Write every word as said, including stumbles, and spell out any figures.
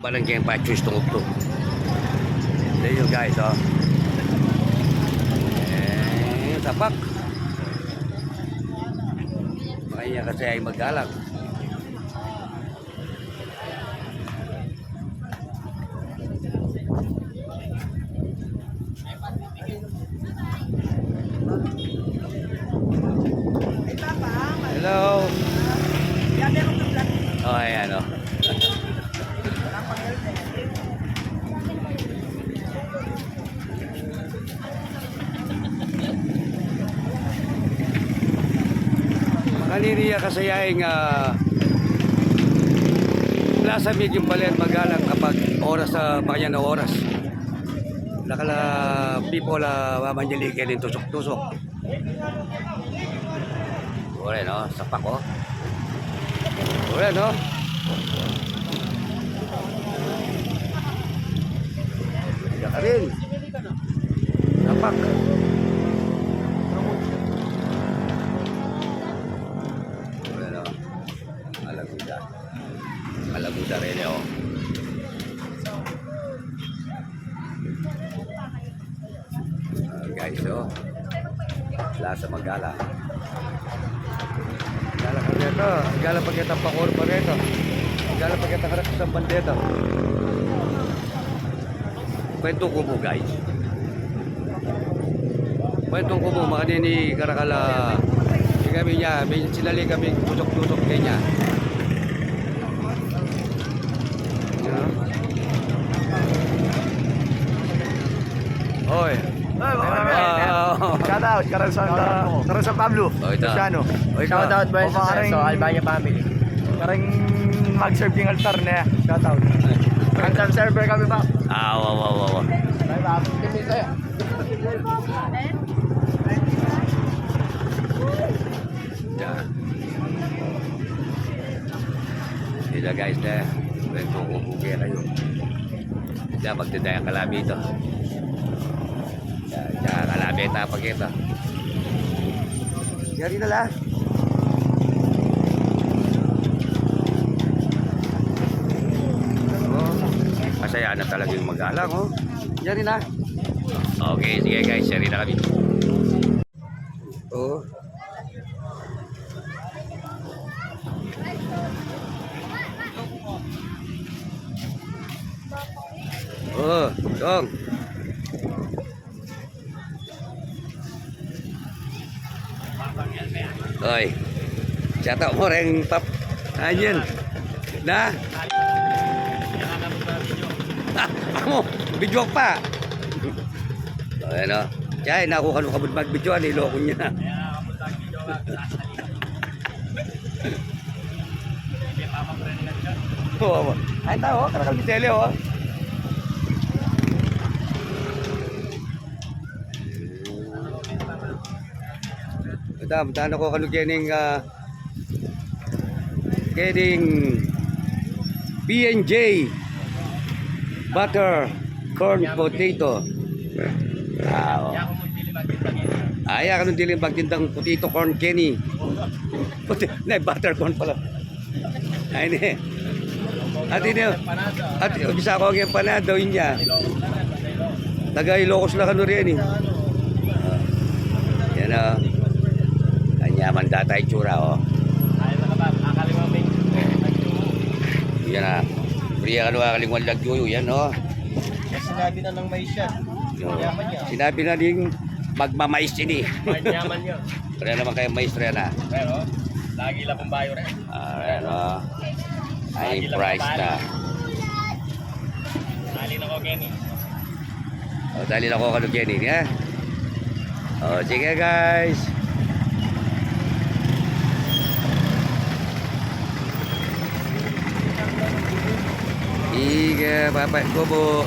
Balan keng patsus tungub tu. There you guys, oh. Eh, sapak. Makanya kasi ay magalang. Hello. Oh, ayan, oh. Makanini ya kasi ing, ah, Plaza Medium Balen, magalang kapag oras, ah, makanyan a oras. Dakal a people, ah, mamanyali keni tusuk-tusuk. Ore, no? Sapak, oh. Ore, no? Yarin. Sapak. Ore, no? Malaguda. Malaguda rin, oh. Ah, guys, oh. Plaza, magalang. Magalang pa keta, magalang pa keta pakuru pa keta. Magalang pa keta karap sa bandeta. Kwento ku mu, guys. Kwento ku mu, makanini karakal a, di kami nya, may sinali kami tusuk-tusuk keni. Oy. Oy, mga Ah, ah, ah. Shout out, karang San, karang San Pablo. Oh, ito. Luciano. Oh, ito. Shout out, boys. Opa, karang So, Albania family. Karang mag-serve king altar na. Shout out. Karang server kami pa. Ah, wa, wa, wa, wa. Bye, bye. Yan. Sila guys na, kwento ku mu kaya kayu. Sila magdadayang kalabi ito. Yan, yan, kalabi tayo pakita. Yari na la. Oh, masaya na talaga yung magalang, oh. Yari na. Okay, sige guys, yari na kami. Oh. Oh, Dong. Oy. Shout out mu reng Pap Anjen. Na? Amu, video pa. Ayan, oh. Siya, naku kanu kabud mag-video, ano, iloko niya. Oo, oo. Ay, tao, oh, karakal ni Tele, oh. Ita, puntahan na ku kanu kening, ah, kening P and J butter corn potato. Ah, oh. Ay, aku nung diling magtindang potato corn keni. Puti-, na, butter corn pala. Ay, ne. At ini, at bisa ku ing empanado, inya. Taga Ilocos la kanu reni. Yan, oh. Anyaman data itsura, oh. Yan, ah. Priya kanu, ah, kalingwan lagyu yu, yan, oh. Sinabi na ng mais yan. Yo. Yaman niya. Sinabi na ding magmamais ini. Manyaman yun. Pareho naman kayo mais, Rena. Pero, lagi lang pong bayo rin. Ah, ano? Ay, price na. Dali na ko, Kenny. O, dali na ko, kanu, Kenny, ha? O, sige, guys. Sige, Papa Kubo.